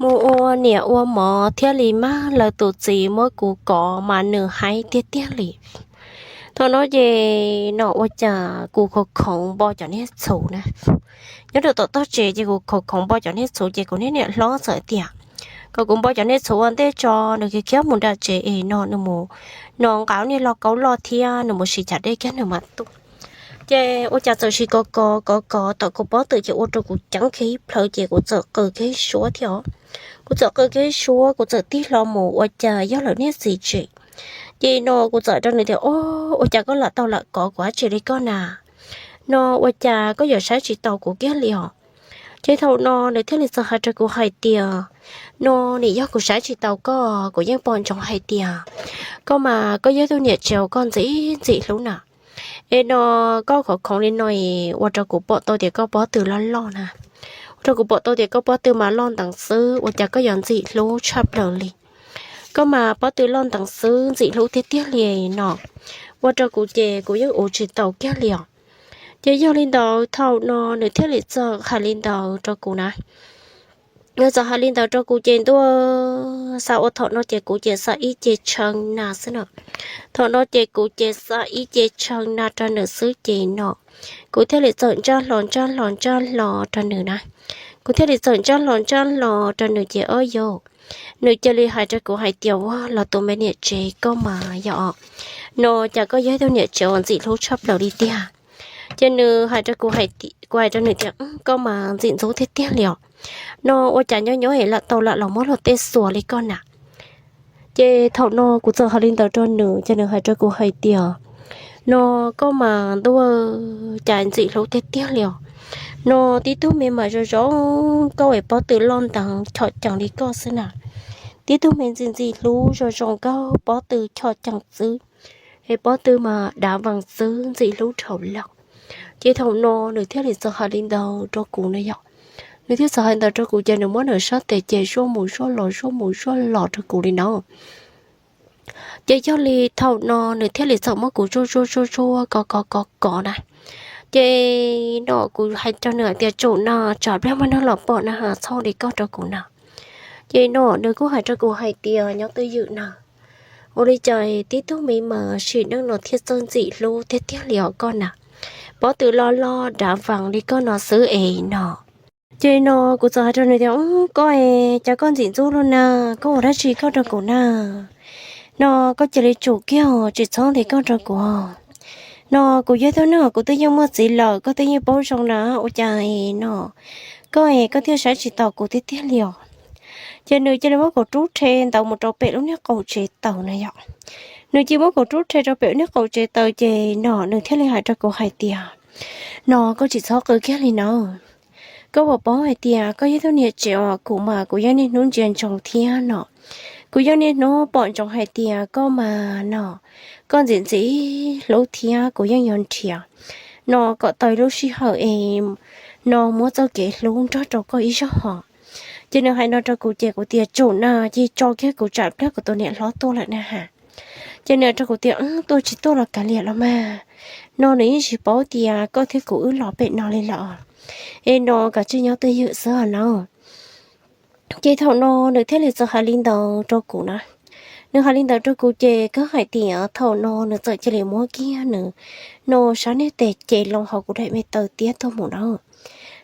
ua ua niam ua mov thiaj li mag lawv tus txiv muab kuv kov mas nws haib tiag tiag li. Thaum no ces no ua cas kuv khoov khoov npo cov niag txhuv na. Nyob rau tom toj tsev ces kuv khoov khoov npo cov niag txhuv ces kuv niag niam hlob txawm tias kom kuv npo cov niag txhuv ua ntej tso, nws khiav khiav mus nram tsev es no nws mus no nqa niag lauj kaub loj thiab nws mus siv chav dej kiag nws mam tuaj. Ces ua cas txawm siv kov kov kov kov tom kuv pob tw ces ua rau kuv ceeb kiag ib plhaw ces kuv txawm qw kiag ib suab thiab os. Kuv txawm qw kiag ib suab, kuv txawm tig hlo mus ua cas yog lawv niag txiv tsev. Ces no kuv txawm rau nws tias, O, ua cas koj lam tau lam kov kuv dab tsi li koj na? No ua cas koj yuav saib tsis taus kuv kiag li os? Ces thaum no nws thiaj li txawm hais rau kuv hais tias, No nim yog kuv saib tsis taus koj, kuv yeej pom ntsoov hais tias koj mas koj yog tus niam tsev uas koj ntxim ntxim hlub na. Es no koj khoov khoov li no es ua rau kuv pom tau tias koj pob tw loj loj na. Ua rau kuv pom tau tias koj pob tw mas loj nteev xwb, ua cas koj yuav ntxim hlub tshaj plaws li? Koj mas pob tw loj nteev xwb, ntxim hlub tiag tiag li no. Ua rau kuv ces kuv yeej ua tsis taus kiag li os. Ces yog li ntawd thaum no nws thiaj li txawm hais li ntawd rau kuv na. Nws txawm hais li ntawd rau kuv ces ntuj, xav ua thaum no ces kuv ces xav ib ce tshee na xwb no. Thaum no ces kuv ces xav ib ce tshee na rau nws xwb ces no kuv thiaj li txawm ntsaj hlo ntsaj hlo ntsaj hlo rau nws na. Kuv thiaj li txawm ntsaj hlo ntsaj hlo rau nws ces ob yau, nws cia li hais rau kuv hais tias, Ua los tus me niam tsev koj mas yog, no cas koj yog ib tug niam tsev uas ntxim hlub tshaj plaws li tiag. Ces nws hais rau kuv, kuv hais rau nws tias, Koj mas ntxim ntxub tiag tiag li os. No ua cas nyob nyob es lam tau lam los muab luag tej xuas li koj na? Ces thaum no kuv txawm hais li ntawd rau nws ces nws hais rau kuv hais tias, No koj mas ntuj, cas ntxim hlub tiag tiag li os. No tib tug me mas zoo zoo nkauj es pob tw loj nteev chom cees li koj xwb na. Tib tug me ntxim ntxim hlub zoo zoo nkauj pob tw chom cees xwb, es pob tw mas dav vees xwb, ntxim hlub dhau lawm. Ces thaum no nws thiaj li txawm hais li ntawd rau kuv na yom. Nws thiaj txawm hais ntawd rau kuv ces nws muab nws sab tes ces zuaj mus zuaj los zuaj mus zuaj los rau kuv li no. Ces yog li thaum no nws thiaj li txawm muab kuv zuaj zuaj zuaj zuaj kov kov kov kov na. Ces no kuv hais rau nws hais tias, Tsum no tsam pliag muaj neeg los pom na, txhob li koj rau kuv na. Ces no nws kuj hais rau kuv hais tias, Nyob twj ywm na, ua li cas tib tug me mas sim neej no thiaj txawj ntxim hlub tiag tiag li os koj na. Pob tw loj loj dav vees li koj no xwb es no. Ces no kuv txawm hais rau nws tias, Koj es cas koj ntxim ntxub luaj na, koj ua dab tsi koj rau kuv na? No koj cia li tsum kiag os, tsis txhob li koj rau kuv. No kuv yog ib tug neeg kuv twb yeej muaj txiv lawm, koj twb yeej paub zoo na, ua cas no koj es koj thiaj saib tsis taus kuv tiag tiag li os? Ces nws cia li muab kuv rub rhe ntawd mus rau pem lub niag qaum tsev taws na yom. Nws cia li muab kuv rub rhe rau pem lub niag qaum tsev taws ces no nws thiaj li hais rau kuv hais tias, No koj tsis txhob qw kiag li na. Koj puas paub hais tias koj yog ib tug niam tsev uas kuv mas kuv yeej niaj hnub ntsia ntsoov thiab no. Kuv yeej niaj hnub pom ntsoov hais tias koj mas no koj ntxim ntxim hlub thiab kuv yeej yuav nrhiav no kom tau ib lub sij hawm es no muab txoj kev hlub nrog rau koj ib zaug hos. Ces nws hais no rau kuv ces kuv tias, Tsum na, cia li tso kiag kuv tsam pliag kuv tus niam hlob tuaj lawm na has. Ces nws hais rau kuv tias, Tuaj tsis tuaj los kav liam los mas. No nws yeej tsis paub tias koj thiab kuv wb los pem no li lawm. Es no kav tsij nyob twj ywm xwb os no. Ces thaum no nws thiaj li txawm hais li ntawd rau kuv na. Nws hais li ntawd rau kuv ces kawg hais tias thaum no nws txawm cia li muab kiag nws no sab niag tes ces loo hauv kuv daim me taw tiab tuaj mus na.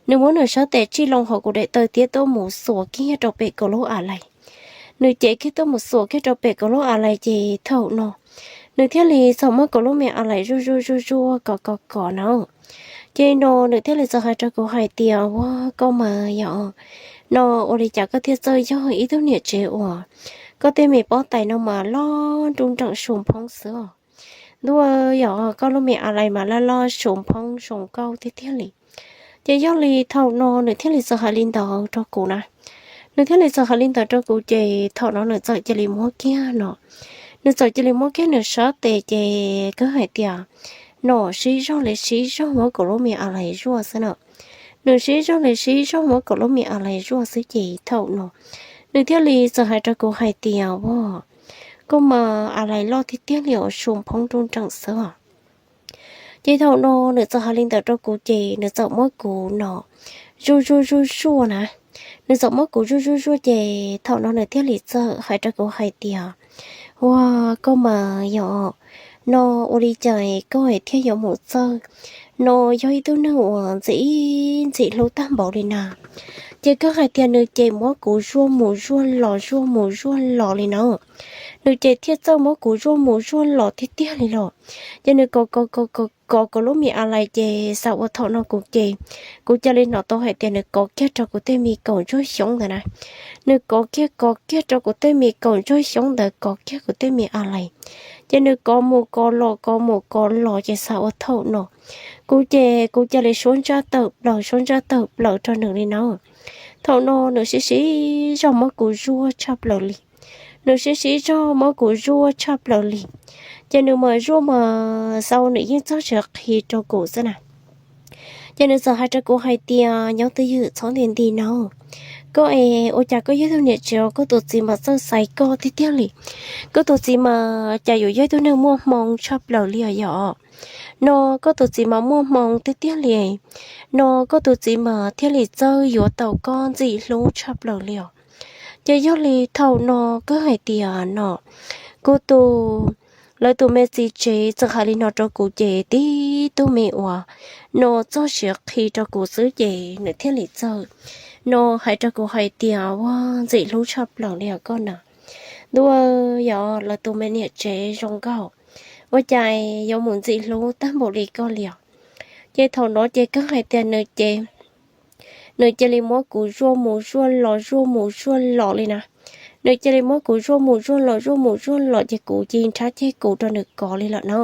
Nws muab nws sab tes tsij loo hauv kuv daim taw tiab tuaj mus xuas kiag rau pem kuv lub a lais. Nws cev kiag tuaj mus xuas kiag rau pem kuv lub a lais ces thaum no nws thiaj li txawm muab kuv lub me a lais zuaj zuaj zuaj zuaj kov kov kov na. Ces no nws thiaj li txawm hais rau kuv hais tias, Ua koj mas yog no ua li cas koj thiaj txawj yog ib tug niam tsev uas koj tej me pob tais no mas loj nruj nreem su phoob xwb os. Ntuj, yog koj lub me a lais mas loj loj su phoob zoo nkauj tiag tiag li. Ces yog li thaum no nws thiaj li txawm hais li ntawd rau kuv na. Nws thiaj li txawm hais li ntawd rau kuv ces thaum no nws txawm cia li muab kiag no. Nws txawm cia li muab kiag nws sab tes ces kawg hais tias no sib zog li sib zog muab kuv lub me a lais zuaj xwb na. Nws sib zog li sib zog muab kuv lub me a lais zuaj xwb ces thaum no nws thiaj li txawm hais rau kuv hais tias, Ua koj mas a lais loj tiag tiag li os, su phoob nruj nreem xwb os. Ces thaum no nws txawm hais li ntawd rau kuv ces nws txawm muab kuv no zuaj zuaj zuaj zuaj na. Nws txawm muab kuv zuaj zuaj zuaj ces thaum no nws thiaj li txawm hais rau kuv hais tias, Ua, koj mas yog, no ua li cas koj thiaj yuav mus txawj, no yog ib tug neeg uas ntxim ntxim hlub tag npaum li na. Ces koj hais tias nws ces muab kuv zuaj mus zuaj los zuaj mus zuaj los li na. Nws ces thiaj txawj muab kuv zuaj mus zuaj los tiag tiag li los. Ces nws kov kov kov kov kov kuv lub me a lais ces xav ua thaum no kuv ces, kuv cia li hnov tau hais tias nws kov kiag rau kuv tej me kaum ntsuag xyoob ntawd na. Nws kov kiag kov kiag rau kuv tej me kaum ntsuag xyoob ntawd, kov kiag kuv tej me a lais. Ces nws kov mus kov los kov mus kov los ces xav ua thaum no kuv ces kuv cia li suab ntsaj tawm plaws suab ntsaj tawm plaws rau nws li na. Thaum no nws siv siv zog muab kuv zuaj tshaj plaws li. Nws siv siv zog muab kuv zuaj tshaj plaws li. Ces nws mas zuaj mas xau nws yeej txog siav qhi rau kuv xwb na. Ces nws txawm hais rau kuv hais tias, Nyob twj ywm txhob nti nti no. Koj es ua cas koj yog tug niam tsev, koj tus txiv mas txawj xaiv koj tiag tiag li. Koj tus txiv mas cas yuav yog ib tug neeg muaj hmoo tshaj plaws li os yom. No koj tus txiv mas muaj hmoo tiag tiag li. No koj tus txiv mas thiaj li txawj yuav tau koj ntxim hlub tshaj plaws li os. Ces yog li thaum no koj hais tias no, kuv tus, lawv tus me txiv tsev txawm hais li no rau kuv ces tib tug me uas no txog siav qhi rau kuv xwb ces nws thiaj li txawm no hais rau kuv hais tias, Ua, ntxim hlub tshaj plaws li os koj na. Ntuj, yog lawv tus me niam tsev zoo nkauj, ua cas yuav mus ntxim hlub tag npaum li koj li os. Ces thaum no ces koj hais tias nws ces nws cia li muab kuv zuaj mus zuaj los zuaj mus zuaj los li na. Nws cia li muab kuv zuaj mus zuaj los zuaj mus zuaj los ces kuv cia li nrhab ceg kuv rau nws kov li lawm na.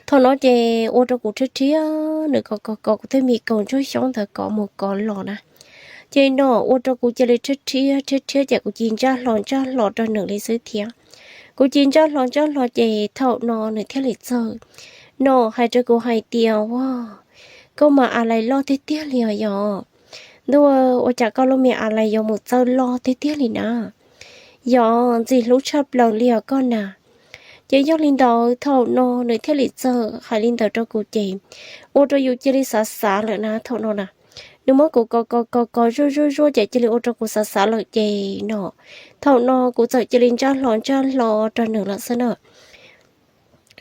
Thaum no ces ua rau kuv rhiab rhiab, nws kov kov kov kuv tej me kaum ntsuag xyoob ntawd kov mus kov los na. Ces no ua rau kuv cia li rhiab rhiab rhiab rhiab ces kuv cia li ntsaj hlo ntsaj hlo rau nws li xwb thiab. Kuv cia li ntsaj hlo ntsaj hlo ces thaum no nws thiaj li txawm no hais rau kuv hais tias, Ua, koj mas a lais loj tiag tiag li os yog. Ntuj, ua cas koj lub me a lais yuav mus txawj loj tiag tiag li na. Yog ntxim hlub tshaj plaws li os koj na. Ces yog li ntawd thaum no nws thiaj li txawm hais li ntawd rau kuv ces ua rau yus cia li xav xav lawm na thaum no na. Nws muab kuv kov kov kov kov zuaj zuaj zuaj ces cia li ua rau kuv xav xav lawm ces no, thaum no kuv txawm cia li ntsaj hlo ntsaj hlo rau nws lawm xwb na.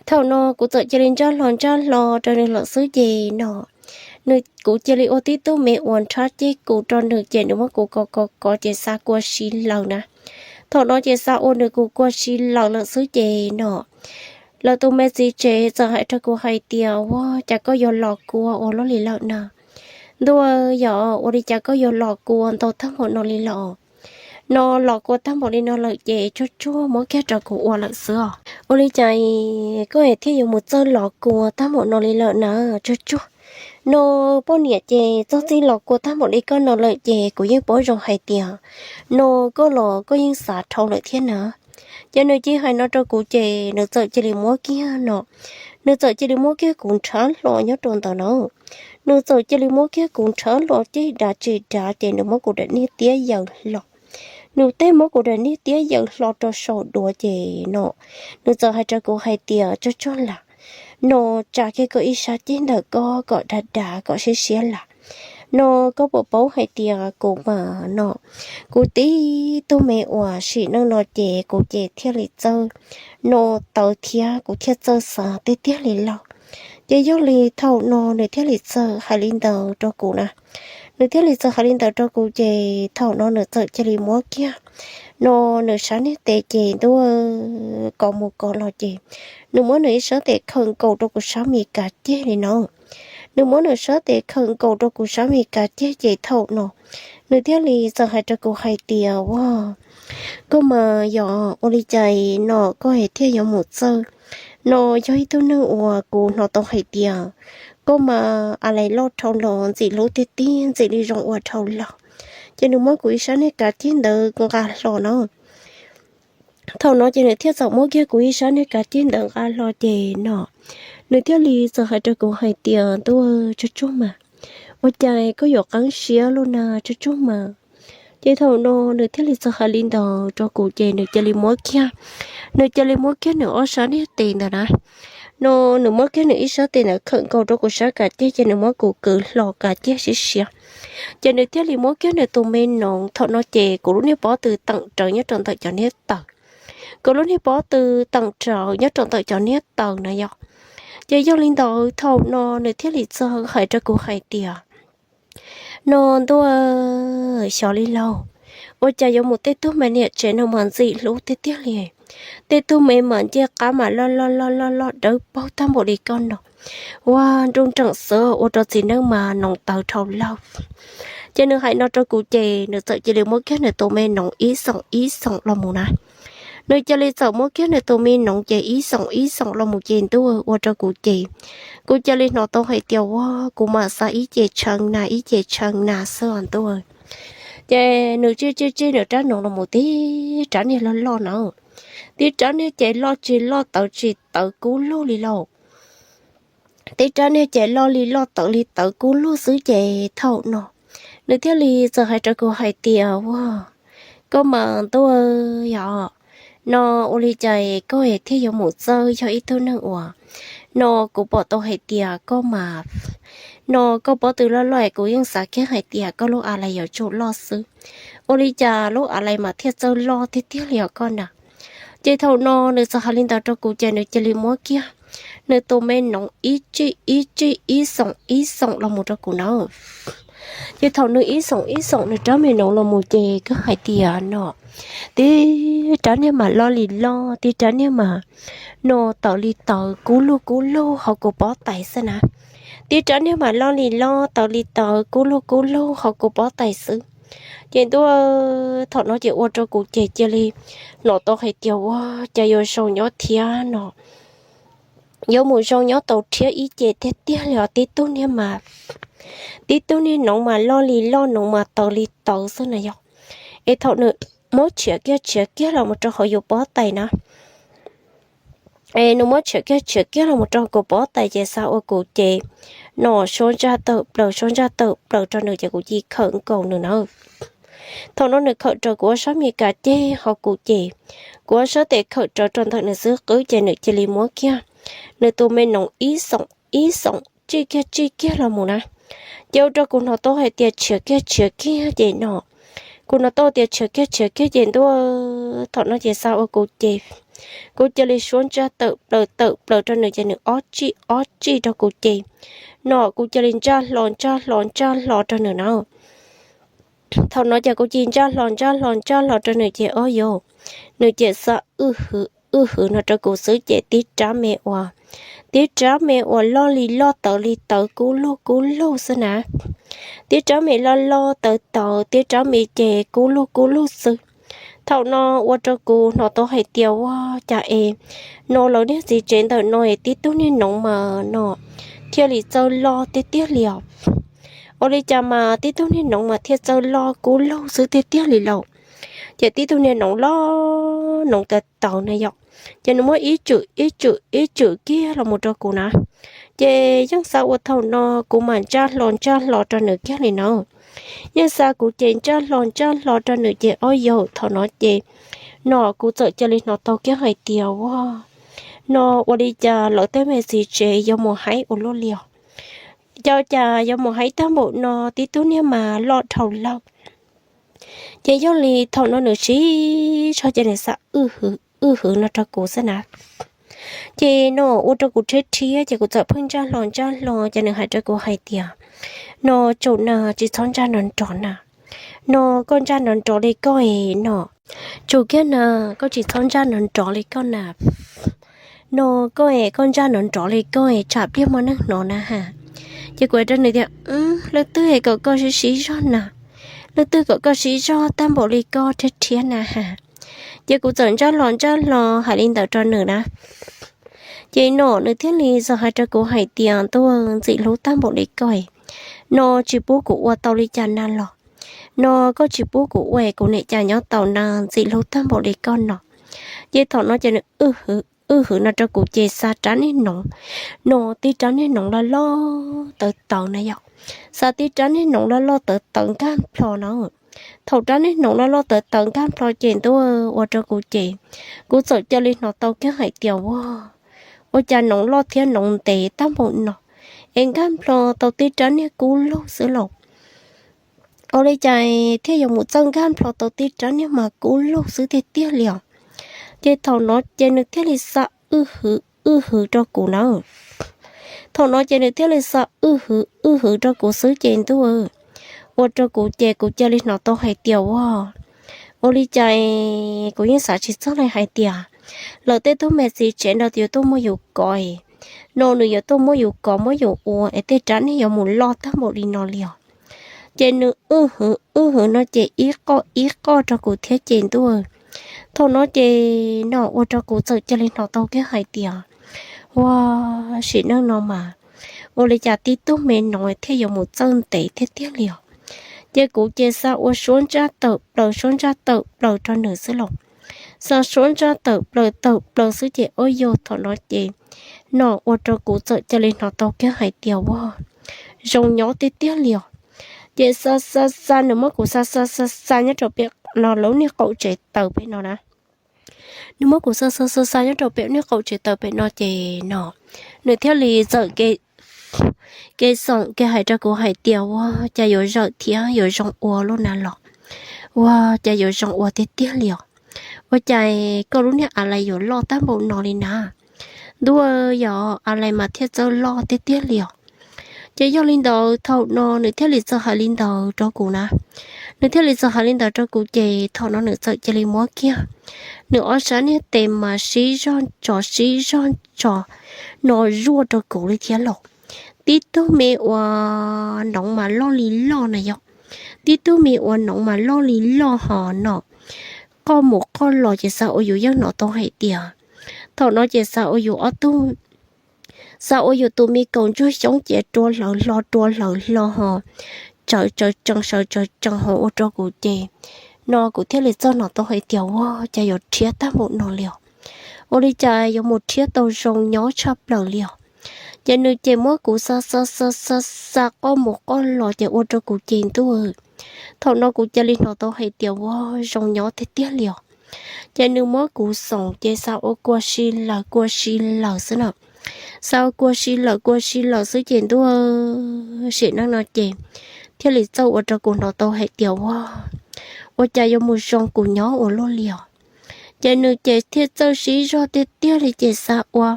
Thaum no kuv txawm cia li ntsaj hlo ntsaj hlo rau nws lawm xwb ces no, nws, kuv cia li ua tib tug me uas nrhab ceg kuv rau nws ces nws muab kuv kov kov kov ces xav kua si lawm na. Thaum no ces xav ua nws kuv kua si lawm lawm xwb ces no, lawv tus me txiv tsev txawm hais rau kuv hais tias, Ua cas koj yuav los kua ua luaj li lawm na. Ntuj, yog ua li cas koj yuav los kua ntau tag npaum no li lawm? No los kua tag npaum li no lawm ces tsuag tsuag muab kiag rau kuv ua lawm xwb os. Ua li cas koj thiaj yuav mus txawj los kua tag npaum no li lawm na, tsuag tsuag. No poj niam ces txog txij los kua tag npaum li koj no lawm ces kuv yeej paub zoo hais tias no koj los koj yeej xav dhau lawm thiab na. Ces nws cia li hais no rau kuv ces nws txawm cia li muab kiag no, nws txawm cia li muab kiag kuv nrhab hlo nyob rau ntawd na. Nws txawm cia li muab kiag kuv nrhab hlo ceg dav tseg dav ces nws muab kuv daim niag tiab yaws hlo. Nws tej muab kuv daim niag tiab yaws hlo rau saum duav ces no, nws txawm hais rau kuv hais tias, Tsuag tsuag lam, no tsa kiag koj ib sab ceg ntawm koj kom dav dav kom siab siab lam. No koj puas paub hais tias kuv mas no, kuv tib tug me uas sim neej no ces kuv ces thiaj li txawj no tawv thiab kuv thiaj txawj xav tiag tiag li lauj. Ces yog li thaum no nws thiaj li txawm hais li ntawd rau kuv na. Nws thiaj li txawm hais li ntawd rau kuv ces thaum no nws txawm cia li muab kiag no nws sab niag tes ces ntuj, kov mus kov los ces nws muab nws ib sab tes khawm nkaus rau kuv sab me kav ceg li no. Nws muab nws sab tes khawm nkaus rau kuv sab me kav ceg ces thaum no nws thiaj li txawm hais rau kuv hais tias, Ua, koj mas yog ua li cas no koj thiaj yuav mus txawj, no yog ib tug neeg uas kuv hnov tau hais tias koj mas a lais loj dhau los ntxim hlub tiag tiag ntxim li zoo ua dhau los. Ces nws muab kuv ib sab niag kav ceg ntawd nqa hlo no. Thaum no ces nws thiaj txawm muab kiag kuv ib sab niag kav ceg ntawd nqa hlo ces no, nws thiaj li txawm hais rau kuv hais tias, Ntuj, tsuag tsuag mas, ua cas koj yuav qeeb siab luaj na, tsuag tsuag mas. Ces thaum no nws thiaj li txawm hais li ntawd rau kuv ces nws cia li muab kiag, nws cia li muab kiag nws ob sab niag tes ntawd na. No nws muab kiag nws ib sab tes ntawd khawm nkaus rau kuv sab kav ceg ces nws muab kuv kwv hlo kav ceg siab siab. Ces nws thiaj li muab kiag nws tus me noov, thaum no ces kuv lub niag pob tw teem rawv nyob rau ntawm cov niag taws. Kuv lub niag pob tw teem rawv nyob rau ntawm cov niag taws na yom. Ces yog li ntawd thaum no nws thiaj li txawm hais rau kuv hais tias, no ntuj, xyov li lauj, ua cas yuav mus tej tug me niam tsev no mas ntxim hlub tiag tiag li. Tej tug me mas ncej qab mas loj loj loj loj loj dawb paug tag npaum li koj no, ua nruj nreem xwb ua rau txiv neej mas noov tawv dhau lawm. Ces nws hais no rau kuv ces nws txawm cia li muab kiag nws tus me noov ib xoom ib xoom los mus na. Nws cia li txawm muab kiag nws tus me noov ces ib xoom ib xoom los mus ces ntuj ua rau kuv ces, kuv cia li hnov tau hais tias ua kuv mam xav ib ce tshee na ib ce tshee na xwb os ntuj. Ces nws tsij tsij tsij nws rab noov los mus tib rab niag loj loj na, tib rab niag ces loj tsis loj tawv tsis tawv kub lug li lauj. Tib rab niag ces loj li loj tawv li tawv kub lug xwb ces thaum no nws thiaj li txawm hais rau kuv hais tias ua, koj mas ntuj, yog no ua li cas koj thiaj yuav mus txawj yog ib tug neeg uas, no kuv pom tau hais tias koj mas, no koj pob tw loj loj kuv yeej xav kiag hais tias koj lub a lais yuav tsum loj xwb, ua li cas lub a lais mas thiaj txawj loj tiag tiag li os koj na. Ces thaum no nws txawm hais li ntawd rau kuv ces nws cia li muab kiag nws tus me noov ib tsij ib tsij ib xoom ib xoom los mus rau kuv na. Ces thaum nws ib xoom ib xoom nws rab me noov los mus ces koj hais tias no, tib rab niag mas loj li loj tib rab niag mas, no tawv li tawv kub lug kub lug hauv kuv pob tais xwb na. Tib rab niag mas loj li loj tawv li tawv kub lug kub lug hauv kuv pob tais xwb. Ces ntuj, thaum no ces ua rau kuv ces cia li hnov tau hais tias ua cas yuav zoo nyob thiab no, yuav mus zoo nyob tau thiab ib ce tiag tiag li os tib tug niag mas, tib tug niag noov mas loj li loj noov mas tawv li tawv xwb na yog. Es thaum nws muab tshiav kiag tshiav kiag los mus rau hauv yus pob tais na, es nws muab tshiav kiag tshiav kiag los mus rau kuv pob tais ces xav ua kuv ces, no suab ntsaj tawm plaws suab ntsaj tawm plaws rau nws ces kuv cia li khawm nkaus nws na. Thaum no nws khawm raws kuv ob sab me kav ceg ho kuv ces, kuv ob sab tes khawm rawv rau ntawm nws xub qwb ces nws cia li muab kiag nws tus me noov ib xoom ib xoom tsij kiag tsij kiag los mus na. Ces ua rau kuv hnov tau hais tias tshiav kiag tshiav kiag ces no, kuv hnov tau tias tshiav kiag tshiav kiag ces ntuj, thaum no ces xav ua kuv ces, kuv cia li suab ntsaj tawm plaws tawm plaws rau nws ces nws ob tsij ob tsij rau kuv ces, no kuv cia li ntsaj hlo ntsaj hlo ntsaj hlo rau nws na. Thaum no ces kuv cia li ntsaj hlo ntsaj hlo ntsaj hlo rau nws ces ob yau, nws ces xa wj hwv wj hwv no rau kuv xwb ces tib rab me uas, tib rab me uas loj li loj tawv li tawv kub lug kub lug xwb na. Tib rab me loj loj tawv tawv tib rab me ces kub lug kub lug xwb. Thaum no ua rau kuv hnov tau hais tias ua cas es, no lawv niag txiv tsev ntawm no es tib tug niag noov mas no thiaj li txawj loj tiag tiag li os. Ua li cas mas tib tug niag noov mas thiaj txawj loj kub lug xwb tiag tiag li lauj. Ces tib tug niag noov loj noov tawv tawv na yom, ces nws muab ib tswm ib tswm ib tswm kiag los mus rau kuv na. Ces yeej xav ua thaum no kuv mam ntsaj hlo ntsaj hlo rau nws kiag li na. Yeej xav kuv ces ntsaj hlo ntsaj hlo rau nws ces ob yau thaum no ces, no kuv txawm cia li hnov tau kiag hais tias ua, no ua li cas lawv tej me txiv tsev yuav mus haib ua luaj li os. Cas cas yuav mus haib tag npaum no tib tug niag mas loj dhau lawm. Ces yog li thaum no nws sib zog ces nws xa wj hwv wj hwv no rau kuv xwb na. Ces no ua rau kuv rhiab rhiab ces kuv txawm pheej ntsaj hlo ntsaj hlo ces nws hais rau kuv hais tias, no tsum na tsis txhob ntsaj nrov nrov na. No koj ntsaj nrov nrov li koj es no, tsum kiag na, koj tsis txhob ntsaj nrov nrov li koj na. No koj es koj ntsaj nrov nrov li koj es tsam pliag muaj neeg hnov na has. Ces kuv hais rau nws tias, leej twg es kom koj sib sib zog na, leej twg kom koj sib zog tag npaum li koj rhiab rhiab na has. Ces kuv txawm ntsaj hlo ntsaj hlo hais li ntawd rau nws na. Ces no nws thiaj li txawm hais rau kuv hais tias, ntuj, ntxim hlub tag npaum li koj, no tsis pub kuv ua tau li cas na los, no koj tsis pub kuv ua kuv niam cas nyob tau na, ntxim hlub tag npaum li koj no. Ces thaum no ces nws wj hwv no rau kuv ces xa rab niag noov, no tib rab niag noov loj loj tawv tawv na yom, xa tib rab niag noov loj loj tawv tawv nkag plho no. Thaum rab niag noov loj loj tawv tawv nkag nplho ces ntuj, ua rau kuv ces kuv txawm cia li hnov tau kiag hais tias ua, ua cas noov loj thiab noov ntev tag npaum no, es nkag nplho tau tib rab niag kub lug xwb los. Ua li cas thiaj yuav mus txawj nkag nplho tau tib rab niag mas kub lug xwb tiag tiag li os. Ces thaum no ces nws thiaj li xa wj hwv wj hwv rau kuv na. Thaum no ces nws thiaj li xa wj hwv wj hwv rau kuv xwb ces ntuj, ua rau kuv ces kuv cia li hnov tau hais tias ua, ua li cas kuv yeej xav tsis txog li hais tias lawv tej tug me txiv tsev no yuav tuaj muab yus kov, no nws yuav tuaj muab yus kov muab yus ua es tej rab niag yuav mus loj tag npaum li no li os. Ces nws wj hwv wj hwv no ces ib qoj ib qoj rau kuv thiab ces ntuj, thaum no ces no ua rau kuv txawm cia li hnov tau kiag hais tias ua, sim neej no mas ua li cas tib tug me noov thiaj yuav mus txawj ntev tiag tiag li os. Ces kuv ces xa ua suab ntsaj tawm plaws suab ntsaj tawm plaws rau nws xwb los. Xa suab ntsaj tawm plaws tawm plaws xwb ces ua yog thaum no ces no ua rau kuv txawm cia li hnov tau kiag hais tias ua, zoo nyob tiag tiag li os. Ces xa xa xa nws muab kuv xa xa xa xa nyob rau pem no lub niag qaum tsev taws pem no na. Nws muab kuv xa xa xa xa nyob rau pem niag qaum tsev taws pem no ces no nws thiaj li txawm ke xoom ke hais rau kuv hais tias ua, cas yuav zawm thiab yuav zoo ua luaj na los. Ua, cas yuav zoo ua tiag tiag li os. Ua cas koj lub niag a lais yuav loj tag npaum no li na. Ntuj, yog a lais mas thiaj txawj loj tiag tiag li os. Ces yog li ntawd thaum no nws thiaj li txawm hais li ntawd rau kuv na. Nws thiaj li txawm hais li ntawd rau kuv ces thaum no nws txawm cia li muab kiag nws ob sab niag tes mas sib zog tso sib zog tso no zuaj rau kuv li thiab los. Tib tug me ua noov mas loj li loj na yog, tib tug me ua noov mas loj li loj ho no, qoj mus qoj los ces xav ua yus yeej hnov tau hais tias thaum no ces xav ua yus ob tug, xav ua yus tus me kaus ntsuag xyoob ces rua hlawv hlo rua hlawv hlo ho tsawv tsawv tsees sawv tsawv tsees ho ua rau kuv ces no kuv thiaj li txawj hnov tau hais tias ua, cas yuav rhiab tag npaum no li os. Ua li cas yuav mus rhiab tau zoo nyob tshaj plaws li os. Ces nws ces muab kuv xa xa xa xa xa qoj mus qoj los ces ua rau kuv ces ntuj, thaum no kuv cia li hnov tau hais tias ua, zoo nyob tiag tiag li os. Ces nws muab kuv xoom ces xav ua kua si lawm kua si lawm xwb na. Xav ua kua si lawm kua si lawm xwb ces ntuj, sim neej no ces thiaj li txawj ua rau kuv hnov tau hais tias ua, ua cas yuav mus zoo kuv nyob ua luaj li os. Ces nws ces thiaj txawj sib zog tiag tiag li ces xav ua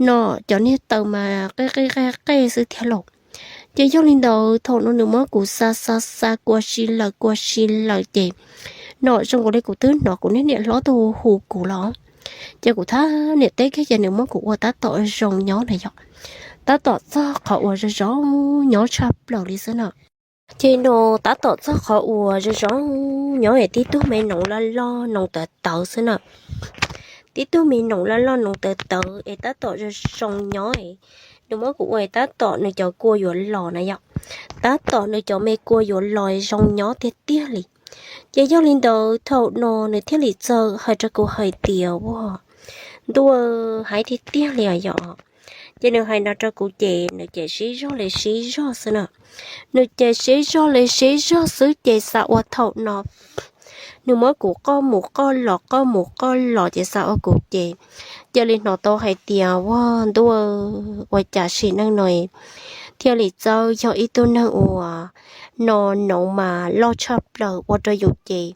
no cov niag taws mas qej qej qej qej xwb thiab los. Ces yog li ntawd thaum no nws muab kuv xa xa xa kua si lawm kua si lawm ces no zoo nkaus li kuv twb hnov kuv niag niam hlob tuaj hu hu kuv los. Ces kuv thab niam teb kiag ces nws muab kuv ua tab tom zoo nyob na yom, tab tom txog qhov uas zoo zoo nyob tshaj plaws li xwb na. Ces no tab tom txog qhov uas zoo zoo nyob es tib tug me noov loj loj noov tawv tawv xwb na. Tib tug me noov loj loj noov tawv tawv es tab tom zoo zoo nyob es nws muab kuv ua tab tom nws cov kua yuav los na yom, tab tom nws cov me kua yuav los zoo nyob tiag tiag li. Ces yog li ntawd thaum no nws thiaj li txawm hais rau kuv hais tias ua, ntuj, hais tiag tiag li os yom. Ces nws hais no rau kuv ces nws ces sib zog li sib zog xwb na. Nws ces sib zog li sib zog xwb ces xav ua thaum no nws muab kuv qoj mus qoj los qoj mus qoj los ces xav ua kuv ces cia li hnov tau hais tias ua, ntuj, ua cas sim neej no thiaj li txawj yog ib tug neeg uas no noov mas loj tshaj plaws ua rau yus ces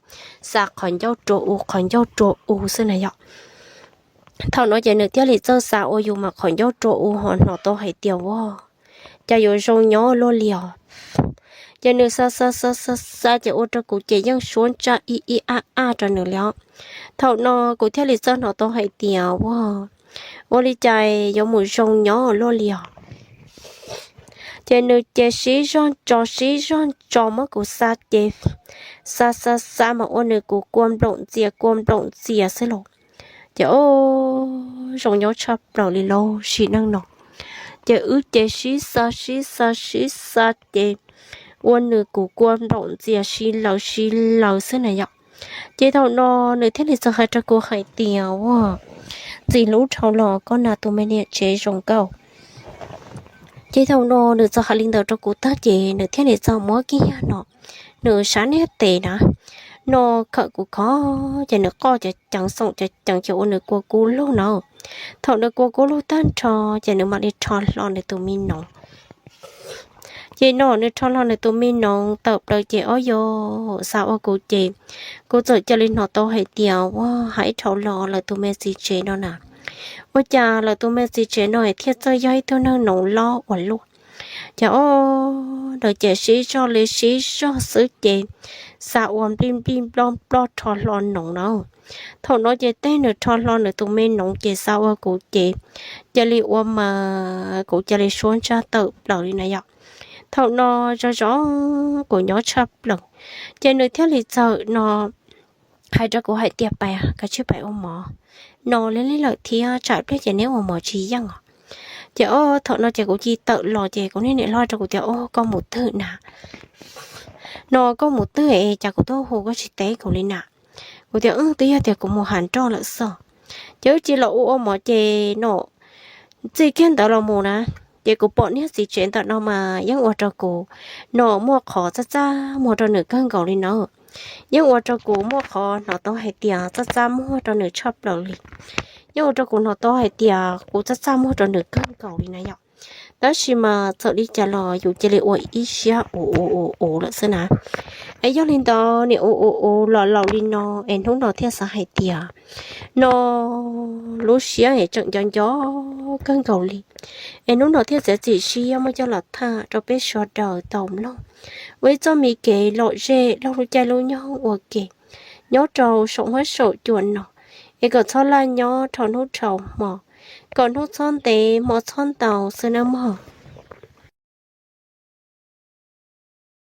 xa qhov ncauj rua u qhov ncauj rua u xwb na yom. Thaum no ces nws thiaj li txawj xa ua yus mas qhov ncauj rua u ho hnov tau hais tias ua, cas yuav zoo nyob luaj li os. Ces nws xa xa xa xa xa ces ua rau kuv ces yeej suab ntsaj ib ib aj aj rau nws li os. Thaum no kuv thiaj li txawj hnov tau hais tias ua, ua li cas yuav mus zoo nyob luaj li os. Ces nws ces sib zog ntso sib zog ntso muab kuv xa ces xa xa xa mas ua nws kuv kua nploom ntxias kua nploom ntxias xwb los. Ces o, zoo nyob tshaj plaws li lauj sim neej no. Ces wb ces sib xa sib xa sib xa ces ua nws kuv kua nploom ntxias si laws si laws xwb na yom. Ces thaum no nws thiaj li txawm hais rau kuv hais tias ua, ntxim hlub dhau los koj na tus me niam tsev zoo nkauj. Ces thaum no nws txawm hais li ntawd rau kuv tag ces nws thiaj li txawm muab kiag no nws sab niag tes na, no khawm kuv khov ces nws qoj cov ceev xoom cov ceev ces ua nws kua kub lug no. Thaum nws kua kub lug tag nrho ces nws mam li rho hlo nws tus me noov. Ces no nws rho hlo nws tus me noov tawm plaws ces ob yog xa ua kuv ces kuv txawm cia li hnov tau hais tias ua hais ib dhau los lawv tus me txiv tsev no na, ua cas lawv tus me txiv tsev no thiaj txawj yog ib tug neeg noov loj ua luaj. Ces ob ntawd ces sib zog li sib zog xwb ces xa ua nplij nplij nploj nploj rho hlo noov no. Thaum no ces tej nws rho hlo nws tus me noov ces xa ua kuv ces cia li ua mas kuv cia li suab ntsaj tawm plaws li na yom. Thaum no zoo zoo kuv nyob tshaj plaws, ces nws thiaj li txawm no hais rau kuv hais tias pais, kav tsij pais ua mov, no li li lawm thiab tsam pliag ces neb ua mov tsis yeej os. Ces ob thaum no ces kuv cia li tawm los ces kuv niag niam hlob rau kuv tias o koj mus twg na, no koj mus twg es cas kuv tuaj hu koj tsis teb kuv li na. Kuv tias twb yog tias kuv mus hav nroj lawm xwb. Ces wb cia li los ua ua mov ces no txij kiag ntawd los mus na, ces kuv pom niag txiv tsev ntawm no mas yeej ua rau kuv no muaj qhov txaj txaj muag rau nws kawg nkaus li na. Yeej ua rau kuv muaj qhov hnov tau hais tias txaj txaj muag rau nws tshaj plaws li. Yeej ua rau kuv hnov tau hais tias kuv txaj txaj muag rau nws kawg nkaus li na yom. Tab sis mas txawm li cas los yus cia li ua ib siab ua ua ua ua lawm xwb na. Es yog li ntawd nim ua ua ua los laus li no es hnub no thiaj xav hais tias no lub siab es tseem nco nco kawg nkaus li. Es hnub no thiaj txiav txim siab muab coj los tham rau peb sawv daws tau mloog ua ib txoj me kev lom zem laug lub caij lub nyoog ua ke nyob rau saum huab saum cua no. Es kom txhob laj nyob dhau hnub dhau hmo, kom hnub txhob ntev hmo txhob ntau xwb nawb mog.